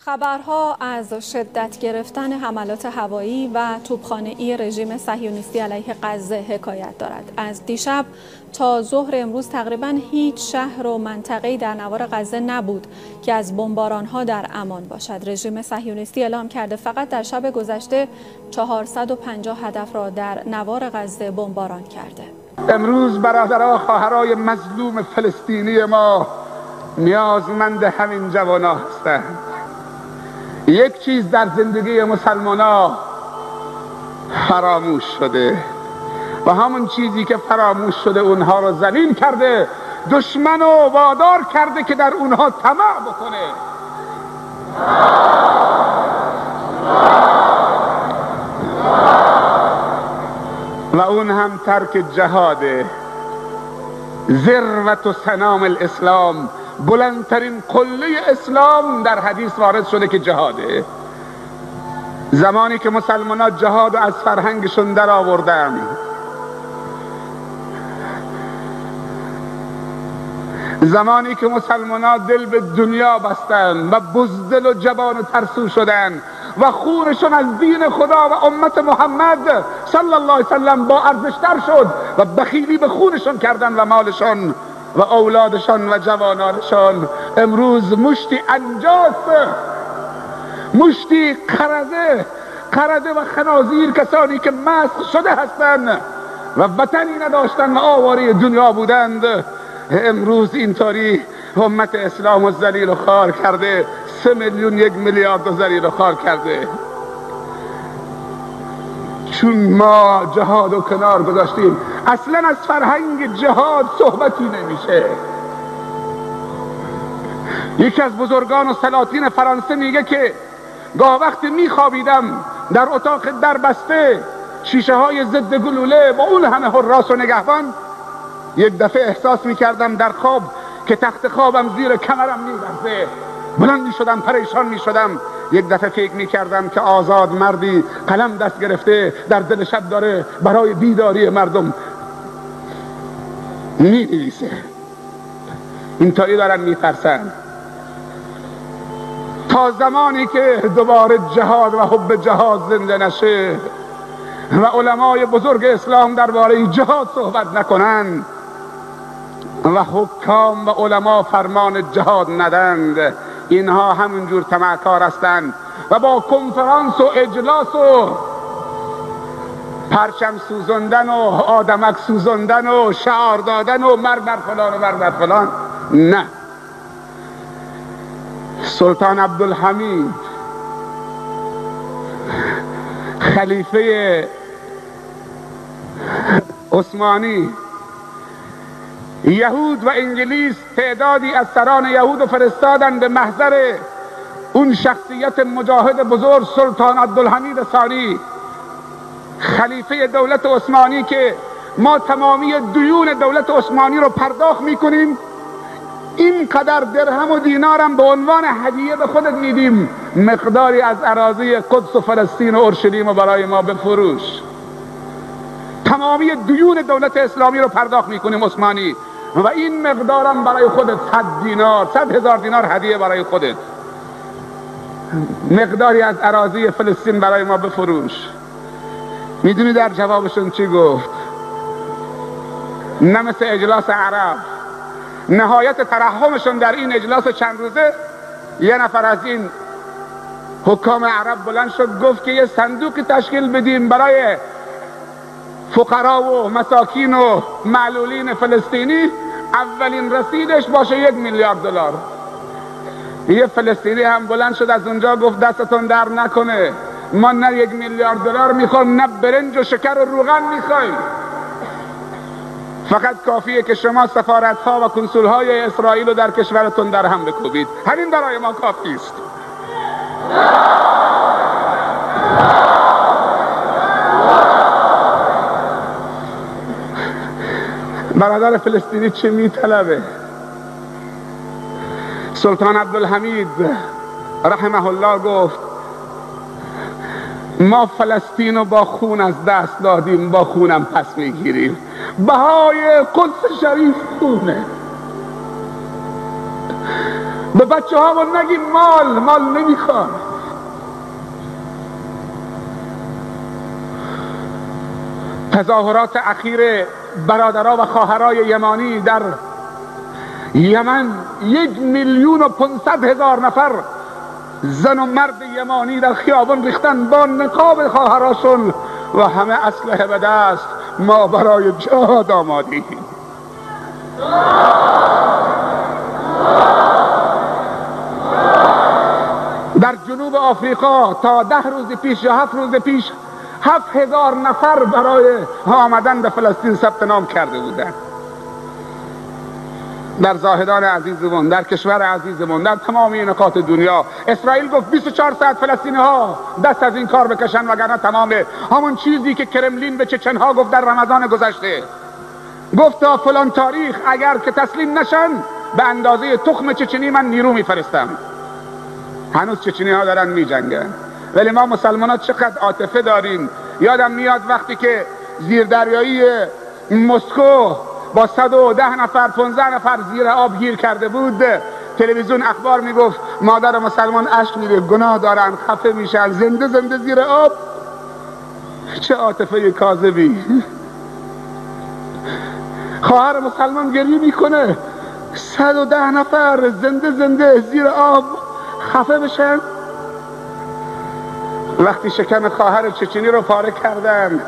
خبرها از شدت گرفتن حملات هوایی و توپخانه‌ای رژیم صهیونیستی علیه غزه حکایت دارد. از دیشب تا ظهر امروز تقریبا هیچ شهر و منطقه‌ای در نوار غزه نبود که از بمباران‌ها در امان باشد. رژیم صهیونیستی اعلام کرده فقط در شب گذشته 450 هدف را در نوار غزه بمباران کرده. امروز برادرها خواهرای مظلوم فلسطینی ما نیازمند همین جوان‌ها هستند. یک چیز در زندگی مسلمان ها فراموش شده و همون چیزی که فراموش شده اونها رو ذلیل کرده، دشمن رو وادار کرده که در اونها طمع بکنه. و اون هم ترک جهاده. ذروة سنام الاسلام، بلندترین قله اسلام در حدیث وارد شده که جهاده. زمانی که مسلمان ها جهاد از فرهنگشون در آوردن، زمانی که مسلمان ها دل به دنیا بستن و بزدل و جبان و ترسو شدن و خونشون از دین خدا و امت محمد صلی الله علیه وسلم با ارزشتر شد و بخیلی به خونشون کردن و مالشون و اولادشان و جوانانشان، امروز مشتی انجاس، مشتی قرده و خنازیر، کسانی که مسخ شده هستند و وطنی نداشتند و آواره دنیا بودند، امروز اینطوری امت اسلام و ذلیل و خوار کرده. 3 میلیون 1 میلیارد و ذلیل و خوار کرده. چون ما جهاد و کنار گذاشتیم، اصلا از فرهنگ جهاد صحبتی نمیشه. یکی از بزرگان و سلاطین فرانسه میگه که گاه وقتی میخوابیدم در اتاق دربسته، شیشه های ضد گلوله با اون همه حراس و نگهبان، یک دفعه احساس میکردم در خواب که تخت خوابم زیر کمرم میلرزه. بلند میشدم، پریشان میشدم. یک دفعه فکر میکردم که آزاد مردی قلم دست گرفته در دل شب داره برای بیداری مردم مینویسه. اینطوری دارن میترسن. تا زمانی که دوباره جهاد و حب جهاد زنده نشه و علمای بزرگ اسلام درباره جهاد صحبت نکنن و حکام و علما فرمان جهاد ندند، اینها همونجور طمعکار هستند و با کنفرانس و اجلاس و پرچم سوزاندن و آدمک سوزاندن و شعار دادن و مرگ بر فلان و مرگ بر فلان. نه، سلطان عبدالحمید خلیفه عثمانی، یهود و انگلیس تعدادی از سران یهود فرستادن به محضر اون شخصیت مجاهد بزرگ سلطان عبدالحمید ثانی، خلیفه دولت عثمانی، که ما تمامی دیون دولت عثمانی رو پرداخت میکنیم، اینقدر درهم و دینارم به عنوان هدیه به خودت میدیم، مقداری از اراضی قدس و فلسطین و اورشلیم رو برای ما بفروش. تمامی دیون دولت اسلامی رو پرداخت میکنیم عثمانی، و این مقدارم برای خودت، 100 دینار، 100,000 دینار هدیه برای خودت، مقداری از اراضی فلسطین برای ما بفروش. میدونی در جوابشون چی گفت؟ نه مثل اجلاس عرب، نهایت ترحمشون در این اجلاس چند روزه، یه نفر از این حکام عرب بلند شد گفت که یه صندوقی تشکیل بدیم برای فقرا و مساکین و معلولین فلسطینی، اولین رسیدش باشه 1 میلیارد دلار. یه فلسطینی هم بلند شد از اونجا گفت دستتون در نکنه، ما نه 1 میلیارد دلار میخوایم، نه برنج و شکر و روغن میخوایم، فقط کافیه که شما سفارت ها و کنسول های اسرائیل رو در کشورتون در هم بکوبید، همین برای ما کافی است. برادر فلسطینی چه میطلبه؟ سلطان عبدالحمید رحمه الله گفت ما فلسطین رو با خون از دست دادیم، با خونم پس میگیریم. بهای قدس شریف خونه. به بچه هامون نگیم مال، مال نمیخوان. تظاهرات اخیر برادرها و خواهرای یمانی در یمن، 1,500,000 نفر زن و مرد یمانی در خیابان ریختن با نقاب خواهراشون و همه اسلحه به دست. ما برای جهاد آمادیم. در جنوب آفریقا تا 10 روز پیش یا 7 روز پیش 7000 نفر برای آمدن به فلسطین ثبت نام کرده بودند. در زاهدان عزیزمون، در کشور عزیزمون، در تمام نقاط دنیا اسرائیل گفت 24 ساعت فلسطینی ها دست از این کار بکشن، وگرنه تمام همون چیزی که کرملین به چچنها گفت در رمضان گذشته، گفت تا فلان تاریخ اگر که تسلیم نشن به اندازه تخم چچنی من نیرو میفرستم. هنوز چچنی ها دارن میجنگن، ولی ما مسلمان ها چقدر عاطفه داریم. یادم میاد وقتی که زیردریایی مسکو با 110 نفر 15 نفر زیر آب گیر کرده بود، تلویزیون اخبار میگفت مادر مسلمان اشک میره، گناه دارن، خفه میشن، زنده زنده زیر آب. چه عاطفه کاذبی. خواهر مسلمان گریه میکنه، 110 نفر زنده زنده زیر آب خفه بشن. وقتی شکم خواهر چچنی رو پاره کردن،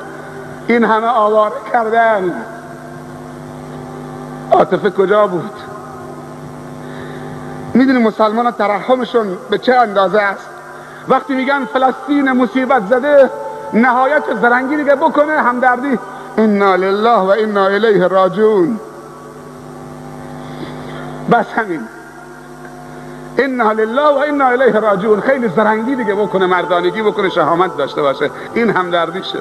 این همه آواره کردن، عاطفه کجا بود؟ میدونی مسلمان ها ترحمشون به چه اندازه است؟ وقتی میگن فلسطین مصیبت زده، نهایت زرنگی دیگه بکنه، همدردی، انا لله و انا الیه راجعون، بس همین، انا لله و انا الیه راجعون. خیلی زرنگی دیگه بکنه، مردانگی بکنه، شهامت داشته باشه، این همدردیشه.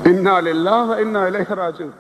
انا لله و انا الیه راجعون.